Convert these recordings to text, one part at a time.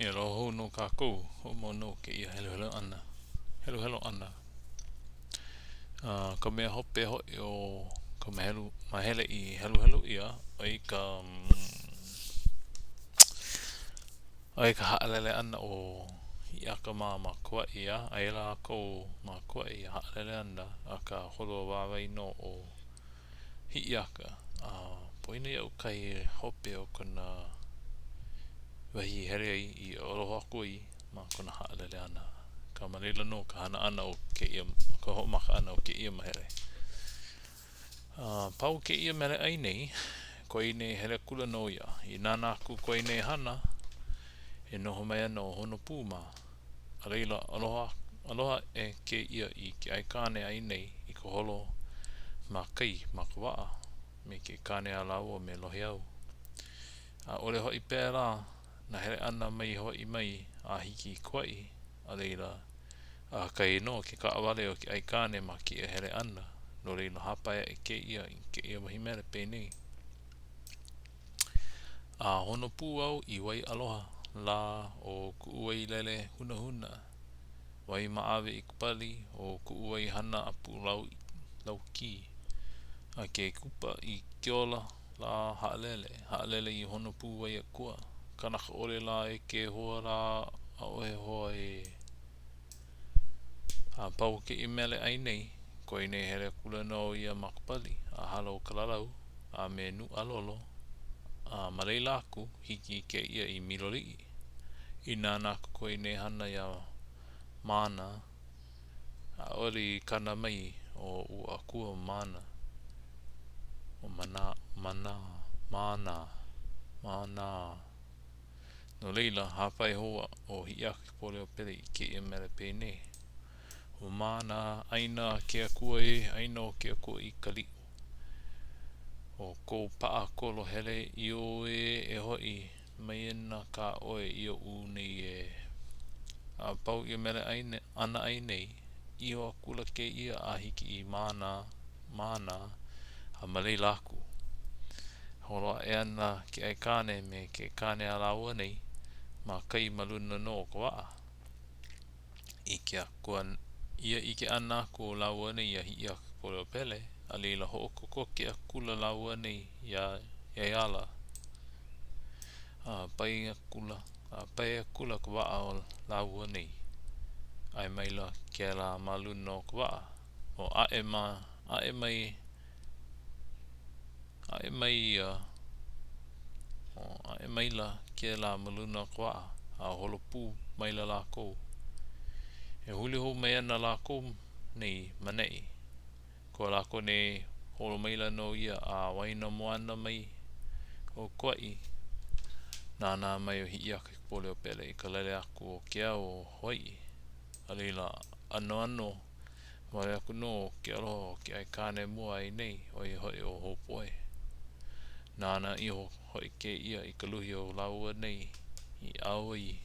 E aloha hou nō kākou, hoʻomau nō kēia heluhelu ʻana, heluhelu ʻana. A ka mea hope hoʻi o ka mahelu, mahele i heluhelu ʻia, ʻo ia ka, ʻo ia ka haʻalele ʻana o Hiʻiaka mā ma Kauaʻi, a aia lākou ma Kauaʻi e haʻalele ana, akā holo wāwae nō ʻo Hiʻiaka, a poina iaʻu kahi hope o kona wahi i hele ai i aloha aku ai ma kona haʻalele ʻana. Akā ma laila nō ka hana ʻana o kēia, ka hoʻomaka ʻana o kēia mahele. A pau kēia mele ʻai nei, koe nei hele akula nō ia. I nānā aku koe nei hana, e noho mai ana ʻo Honopū mā. A laila, aloha, aloha aʻe kēia i ke aikāne ai nei i ka holo ma kai ma ka waʻa me ke kāne a lāua me Lohiau. ʻAʻole hoʻi pēlā nā hele ʻana mai Hawaiʻi mai a hiki i Kauaʻi, a laila, ʻakahi nō ke kaʻawale o ke aikāne ma kēia hele ʻana, no laila hāpai aʻe kēia i kēia wahi mele penei. A hono pū au i wai aloha lā ʻo kuʻu wai lele hunahuna, wai maʻawe i ka pali, ʻo kuʻu wai hana apu laukī. A ke kupa i ke ola lā haʻalele, haʻalele i Honopū wai akua, kanaka ʻole lā e ke hoa lā ʻaʻohe hoa ē. A pau kēia mele ʻai nei, koe nei hele akula nō ia ma ka pali, a hala ʻo Kalalau, a me Nuʻalolo, a ma laila aku, hiki i kēia i Miloliʻi. I nānā aku koe nei hana iā Mānā, ʻaʻole i kana mai ʻo ua akua o Mānā, ʻo Manā, Manā, Mānā, Mānā. No laila, hāpai hou ʻo Hiʻiakaikapoliopele i kēia mele penei, ʻO Mānā, ʻāina a ke akua ē, ʻāina o ke akua i Kaliʻu. ʻO kou paʻa kolo hele i ō ē e hoʻi mai ana kā ʻoe i oʻu nei ē. A pau ia mele ʻana ai nei, iho akula kēia a hiki i Mānā, Mānā, a ma laila aku. Holo aʻe ana ke aikāne me ke kāne a lāua nei ma kai ma luna nō o ka waʻa. ʻIke aku ia ʻike ʻana aku o lāua nei iā Hiʻiakaikapoliopele, a laila hoʻokokoke akula lāua nei iā ia ala. A pae akula, a pae akula ka waʻa o lāua nei. ʻAe maila kēlā ma luna o ka waʻa. ʻO ʻaʻe ma, ʻaʻe mai, ʻaʻe mai ia, ʻo ʻaʻe maila kēlā ma luna o ka waʻa, a holo pū maila lākou. E huli hou mai ana lākou nei ma neʻi. Ko lākou nei holo maila nō ia a waena moana mai o Kauaʻi. Nānā mai ʻo Hiʻiakaikapoliopele i ka lele aku o ke ao o Hawaiʻi. A laila, anoano Wale aku nō ke aloha o ke aikāne mua ai nei, ʻo ia hoʻi ʻo Hōpoe. Nānā iho hoʻi kēia i ka luhi o lāua nei i ʻau ai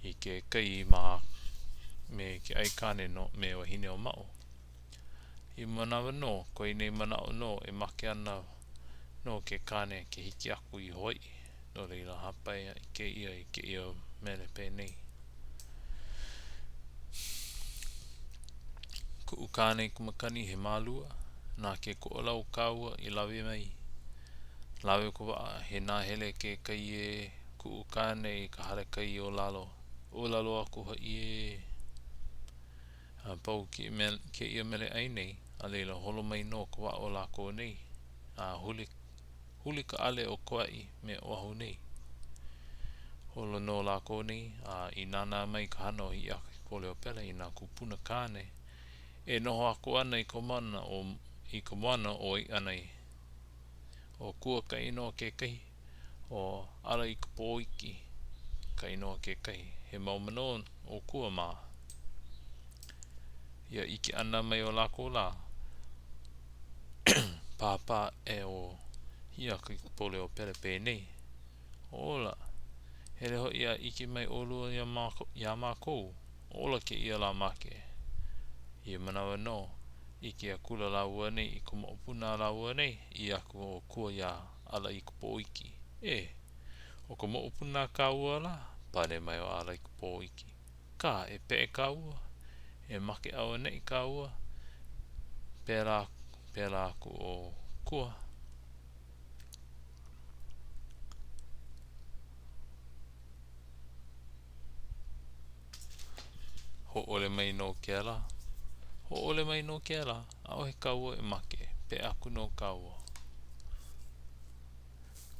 i ke kai ma me ke aikāne no me Wahineʻōmaʻo. I manawa nō, koe nei manaʻo nō e make ana nō ke kāne ke hiki aku i Hawaiʻi. No laila, hāpai aʻe kēia i kēia mele penei. Kuʻu kāne i ka makani he Mālua, na ke Koʻolau kāua i lawe mai. Lawe ka waʻa he nahele ke kai ē, kuʻu kāne i ka hale kai o lalo, o lalo aku hoʻi ē. A pau kēia mele ʻai nei, a laila holo mai nō ka waʻa o lākou nei, a huli Huli ka ʻale o Kauaʻi me Oʻahu nei. Holo nō lākou nei, a i nānā mai ka hana o Hiʻiakaikapoliopele i nā kūpuna kāne e noho aku ana i ka moana o i ka moana o Waiʻanae. ʻO Kua ka inoa kekahi, ʻo ʻAlaikapōiki ka inoa kekahi. He mau manō ʻo Kua mā. Ia ʻike ʻana mai o lākou lā, pāpā aʻe ʻo Hiʻiakaikapoliopele penei, Ola, hele hoʻi a ʻike mai ʻolua iā mākou, iā mākou, ola kēia lā make. Ia manawa nō, ʻike akula lāua nei i ka moʻopuna a lāua nei, ʻī aku ʻo Kua iā ʻAlaikapōiki, E, ʻo ka moʻopuna a kāua lā? Pane mai ʻo ʻAlaikapō-iki, Kā! E peʻe kāua! E make auaneʻi kāua! Pēlā, pēlā aku ʻo Kua. Hōʻole mai nō kēlā. Hōʻole mai nō kēlā, ʻAʻohe kāua e make, peʻe aku nō kāua.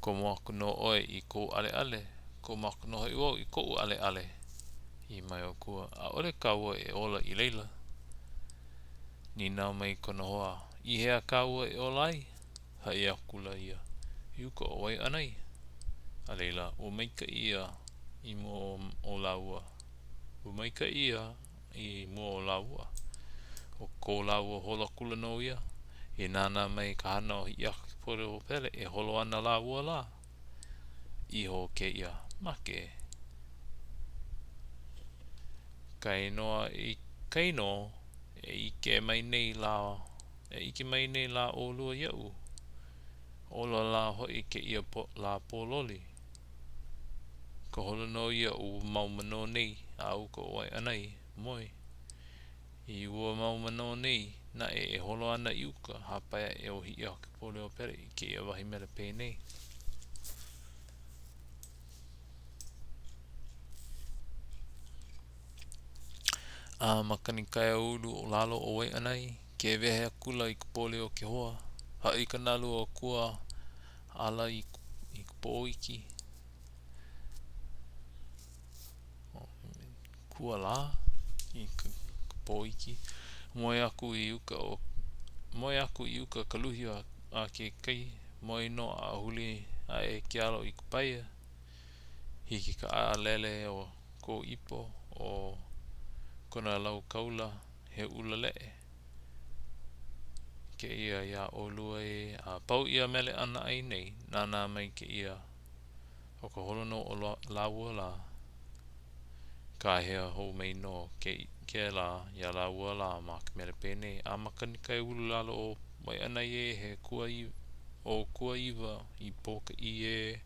Komo aku nō ʻoe i kou ʻaleʻale, komo aku nō hoʻi wau i koʻu ʻaleʻale. ʻĪ mai ʻo Kua, ʻAʻole kāua e ola i laila. Nīnau mai kona hoa, I hea kāua e ola ai? Haʻi akula ia, I uka o Waiʻanae. A laila, ua maikaʻi ia i mua o lāua. Ua maikaʻi ia i mua o lāua. ʻO ko lāua holo akula nō ia. I nānā mai ka hana o Hiʻiakakapuleopele e holo ana lāua lā. Iho kēia, make. Kainoa i kaino e ʻike mai nei lā E ʻike mai nei lā ʻolua iaʻu, ola lā hoʻi kēia lā pōloli. Ka holo nō ia o ua mau manō nei a uka o Waiʻanae, moe. I ua mau manō nei naʻe e holo ana i uka, hāpai aʻe ʻo Hiʻiakakapuleopele i kēia wahi mele penei. A makani Kaiāulu o lalo o Waiʻanae, ke wehe akula i ka poli o ke hoa, haʻi ka nalu o kua ala i ka pō iki. Kua lā i ka pō iki. Moe aku i uka o Moe aku i uka ka luhi a ke kai, moe nō a huli aʻe ke alo i ka paia. Hiki ka ʻalele o kou ipo, ʻo kona lau kaula he ʻulaleʻe kēia iā ʻolua ē. A pau ia mele ʻana ai nei, nānā mai kēia ʻo ka holo nō o lāua lā. Kāhea hou mai nō kēlā iā lāua lā ma ka mele penei, A makani kai ulu lalo o Waiʻanae ē, he kua ʻo Kuaiwa i Pōkaʻī ē.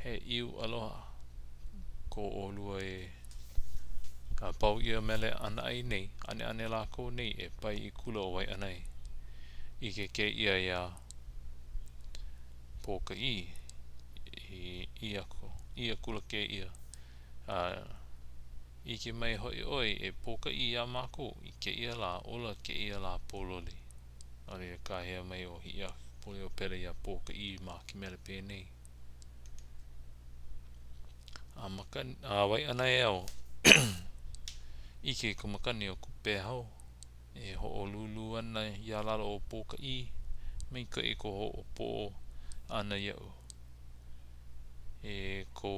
He ʻiu aloha ko ʻolua ē. A pau ia mele ʻana ai nei, ʻaneʻane lākou nei e pae i kula o Waiʻanae. ʻIke kēia iā Pōkaʻī, i ʻī aku, ʻī akula kēia, A ʻike mai hoʻi ʻoe e Pōkaʻī iā mākou i kēia lā, ola kēia lā pōloli. A laila kāhea mai ʻo Hiʻiakaikapoliopele iā Pōkaʻī ma ke mele penei. A makani, a Waiʻanae au, ʻike i ka makani o Kupeahau e hoʻolūlū ana iā lalo o Pōkaʻī, maikaʻi ko hoʻopoʻo ʻana iaʻu. E ko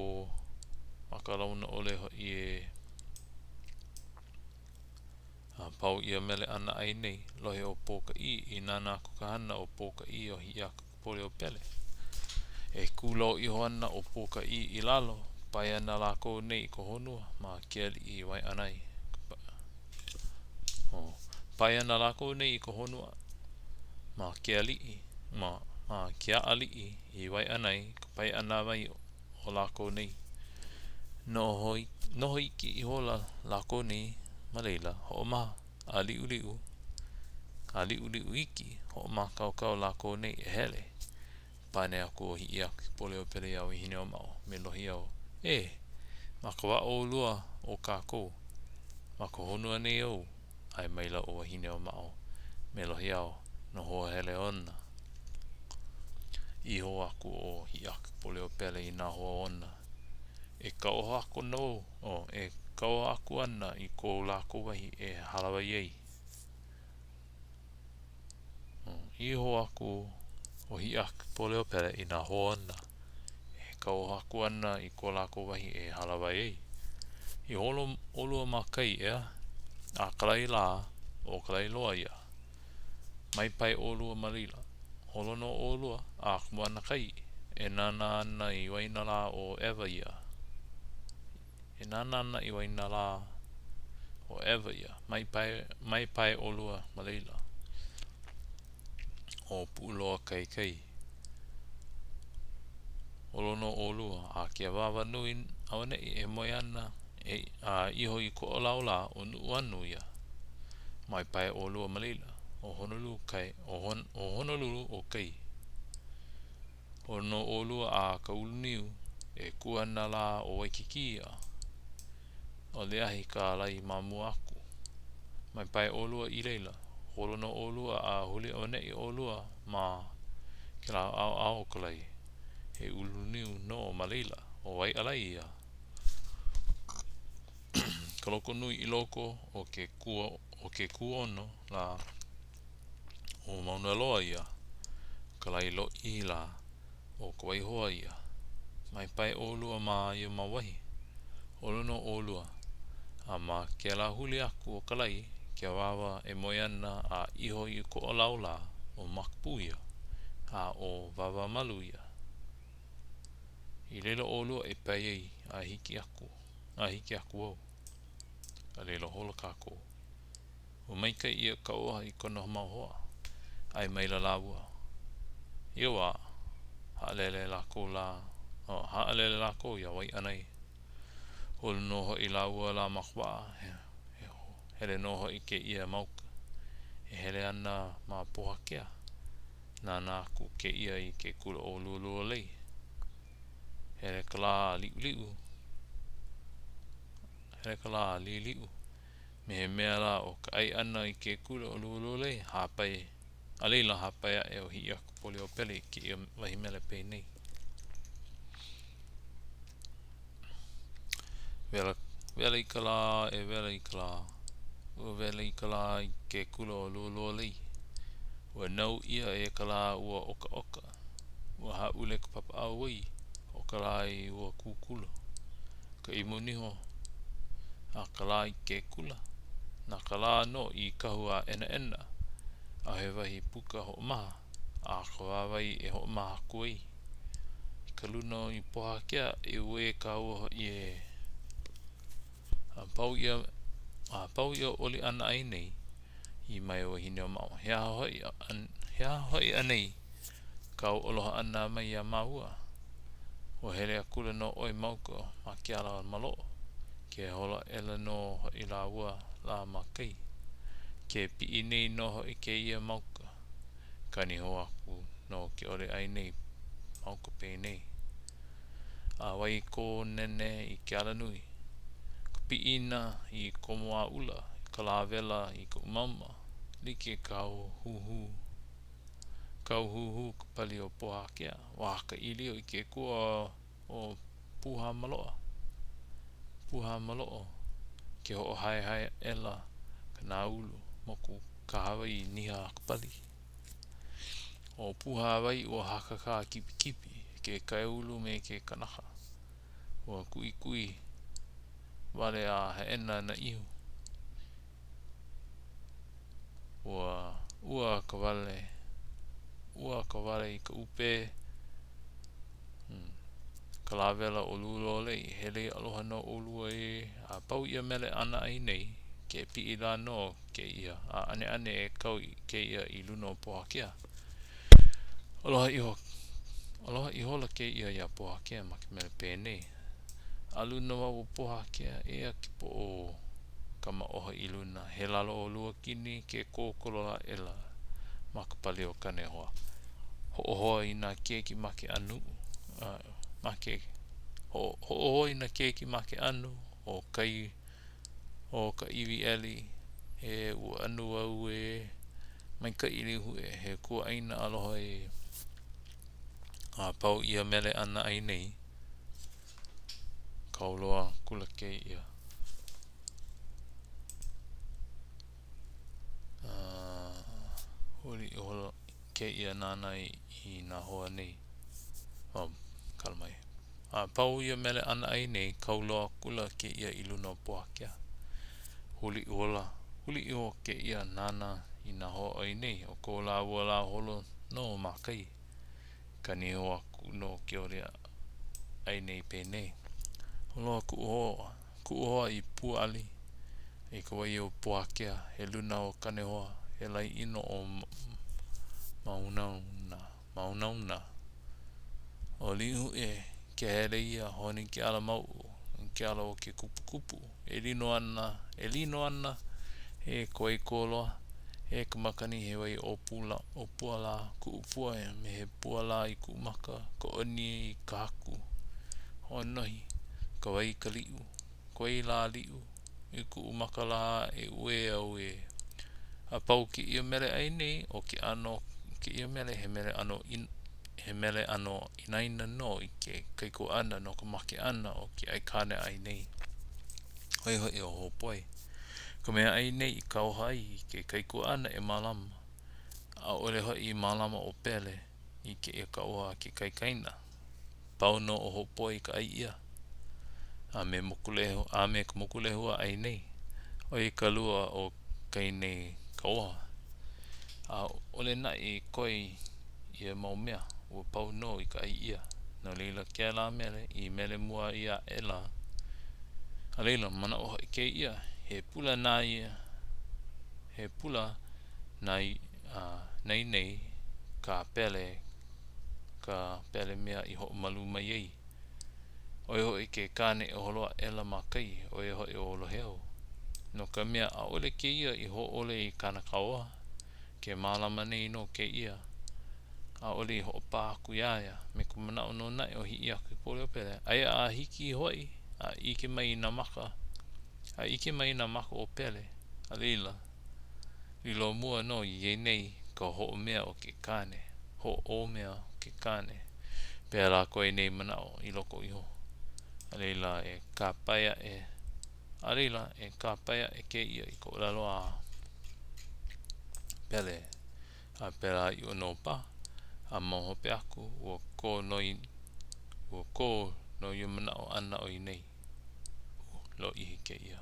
maka launa ʻole hoʻi e. A pau ia mele ʻana ai nei, lohe ʻo Pōkaʻī i nānā aku ka hana o Pōkaʻī iā Hiʻiakaikapoliopele. E kūlou iho ana ʻo Pōkaʻī i lalo, pae ana lākou nei i ka honua ma ke aliʻi i Waiʻanae. Pae ana lākou nei i ka honua ma ke aliʻi, ma, ma ke aʻaliʻi i Waiʻanae ka pae ʻana mai o lākou nei. Noho, noho iki ihola lākou nei ma laila, hoʻomaha, a liʻuliʻu, a liʻuliʻu iki, hoʻomākaukau lākou nei e hele. Pane aku ʻo Hiʻiakaikapoliopele iā Wahineʻōmaʻo me Lohiau, Ē! Ma ka waʻa ʻolua o kākou, ma ka honua nei ou, ʻae maila ʻo Wahineʻōmaʻo me Lohiau no hoa hele ona. Iho aku ʻo Hiʻiakaikapoliopele i nā hoa ona, e kauoha aku nō, oh, e kauoha aku ana i ko lākou wahi e hālāwai ai. Iho aku ʻo Hiʻiakaikapoliopele i nā hoa ona, e kauoha aku ana i ko lākou wahi e hālāwai ai. I holo ʻolua ma kai, ʻeā? A kalai lā, ʻo Kalaeloa ia. Mai pae ʻolua ma laila. Holo nō ʻolua, a ka moana kai, e nānā ana i waena lā o ʻEwa ia. E nānā ana i waena lā o ʻEwa ia. Mai pae, mai pae ʻolua ma laila. ʻO Puʻuloa kai kai. Holo nō ʻolua, a ke awāwa nui, auaneʻi e moe ana e a iho i Koʻolau lā, ʻo Nuʻuanu ia. Mai pae ʻolua ma laila. ʻO Honolulu kai, ʻo Honolulu o kai. Holo nō ʻolua a ka ulu niu e kū ana lā ʻo Waikīkī ia. ʻO Lēʻahi ka lae ma mua aku. Mai pae ʻolua i laila. Holo nō ʻolua a huli auaneʻi ʻolua ma kēlā ʻaoʻao o ka lae. He ulu niu nō ma laila, ʻo Waiʻalae ia. Ka loko nui i loko o ke kua, o ke kūʻono lā, ʻo Maunaloa ia. Ka lae lōʻihi lā, ʻo Kawaihoa ia. Mai pae ʻolua ma ia mau wahi. Holo nō ʻolua. A ma kēlā huli aku o ka lae, ke awāwa e moe ana a iho i Koʻolau lā, ʻo Makapuu ia, a ʻo Wāwāmalu ia. I laila ʻolua e pae ai a hiki aku, a hiki aku au. A laila holo kākou. Ua maikaʻi ia kauoha i kona mau hoa. ʻAe maila lāua. I ia wā, haʻalele lākou lā, oh, haʻalele lākou iā Waiʻanae. Holo nō hoʻi lāua lā ma ka waʻa, hele nō hoʻi kēia ma uka. E hele ana ma Pohakea. Nānā aku kēia i ke kula ʻo Lualualei. Hele ka lā a liʻuliʻu. Hele ka lā a liliʻu. Me he mea lā ʻo ka ʻai ʻana i ke kula ʻo Lualualei, hāpai, a laila hāpai aʻe ʻo Hiʻiakaikapoliopele i kēia wahi mele penei. Wela, wela i ka lā, e wela i ka lā. Ua wela i ka lā i ke kula o Lualualei. Ua nau ʻia e ka lā ua okaoka. Ua hāʻule ka papa ʻauwai o ka lā i ua kūkulu. Ka imu niho a ka lā i ke kula. Na ka lā nō i kahu a ʻenaʻena, ʻaʻohe wahi puka hoʻomaha a ka wāwae e hoʻomaha aku ai. I ka luna i Pohakea e uē kāua hoʻi ē. A pau ia, a pau ia oli ʻana ai nei, ʻī mai ʻo Wahineʻōmaʻo, He aha hoʻi, he aha hoʻi anei kāu aloha ʻana mai iā māua? Ua hele akula nō ʻoe ma uka ma ke ala maloʻo, ke holo aʻela nō hoʻi lāua lā ma kai. Ke piʻi nei nō hoʻi kēia ma uka. Kani hou aku nō ke oli ai nei ma uka penei. A wai kō nene i ke alanui, ka piʻina i Komoaʻula, ka lā wela i ka umauma, like kauhuhū. Kauhuhū ka pali o Pohakea, ua haka ka ʻīlio i ke kua o Pūhāmaloa. Pūhāmaloʻo, ke hoʻohaehae aʻela ka nāulu, moku kahawai niha ka pali. ʻO Pūhāwai ua hakakā kipikipi, ke kaiāulu me ke kanaka. Ua kuʻikuʻi wale a haena nā ihu. Ua ua ka wale, ua ka wale i ka ʻūpē. Ka lā wela o Lualualei, he lei aloha no ʻolua ē. A pau ia mele ʻana ai nei, ke piʻi lā nō kēia, a ʻaneʻane e kau kēia i luna o Pohakea. Aloha iho, aloha ihola kēia iā Pohakea ma ke mele penei, A luna wau o Pohakea, eia ke poʻo kamaʻoha i luna, he lalo o Luakini ke kōkolo aʻela ma ka pali o Kanehoa. Hoʻohoa i nā keiki ma ke ʻanuʻu, ma ke, hoʻohoa i nā keiki ma ke anu o kai o ka iwi ʻeli, e ua anu au e maikaʻi Līhuʻe, he kuaʻāina aloha ē. A pau ia mele ʻana ai nei, kau loa akula kēia. A huli ihola kēia nānā i nā hoa nei. Oh, kala mai. A pau ia mele ʻana ai nei, kau loa akula kēia i luna o Pohakea. Huli ihola, huli iho kēia nānā i nā hoa ʻai nei, ʻo ko lāua lā holo nō ma kai. Kani hou aku nō ke oli ai nei penei, Aloha kuʻu hoa, kuʻu hoa i pūʻali i ka wai o Pohakea, he luna o Kanehoa, he lae ʻino ʻo Māunauna. Māunauna. ʻO Līhuʻe ke hele ia, honi ke ala mauʻu. ke ala o ke kupukupu e lino ana, e lino ana e ka wai kōloa, e ka makani he wai ʻōpua lā, kuʻu pua me he pua lā i kuʻu maka, ka ʻoni i ka haku hoʻonohi, ka wai ka liʻu, ka wai lā liʻu, i kuʻu maka lā e uē au ē. A pau kēia mele ʻai nei, ʻo ke ʻano o kēia mele, he mele ʻano he mele ʻano inaina nō i ke kaikuaʻana no ka make ʻana o ke aikāne ʻai nei. ʻO ia hoʻi ʻo Hōpoe. Ka mea ʻai nei i kauoha ai i ke kaikuaʻana e mālama. ʻAʻole hoʻi i mālama ʻo Pele i kēia kauoha a ke kaikaina. Pau nō ʻo Hōpoe i ka ʻai ʻia a me Mokulehu, a me ka Mokulehua ʻai nei. ʻO ia ka lua o kai nei kauoha. ʻAʻole naʻe i koe ia mau mea, ua pau nō i ka ʻai ʻia. No laila kēlā mele i mele mua ʻia aʻela. A laila, manaʻo hoʻi kēia, he pula na ia, he pula na nai nei kā Pele, kā Pele mea i hoʻomalu mai ai. ʻO ia hoʻi ke kāne e holo aʻela ma kai, ʻo ia hoʻi ʻo Lohiau. No ka mea, ʻaʻole kēia i hōʻole i kāna kauoha, ke mālama nei nō kēia. ʻAʻole i hoʻopā aku iā ia, me ka manaʻo nō naʻe o Hiʻiakaikapoliopele, aia a hiki hoʻi, a ʻike mai i nā maka, a ʻike mai i nā maka o Pele, a laila, lilo mua nō ia nei ka hoʻomea o ke kāne, hoʻōmea o ke kāne. Pēlā ko ia nei manaʻo i loko iho. A laila, e kāpae aʻe, a laila, e kāpae aʻe kēia i ka ʻōlelo a Pele, a pēlā ʻiʻo nō paha, a ma hope aku, ua kō nō ua kō nō ia manaʻo ʻana o ia nei. Lōʻihi kēia.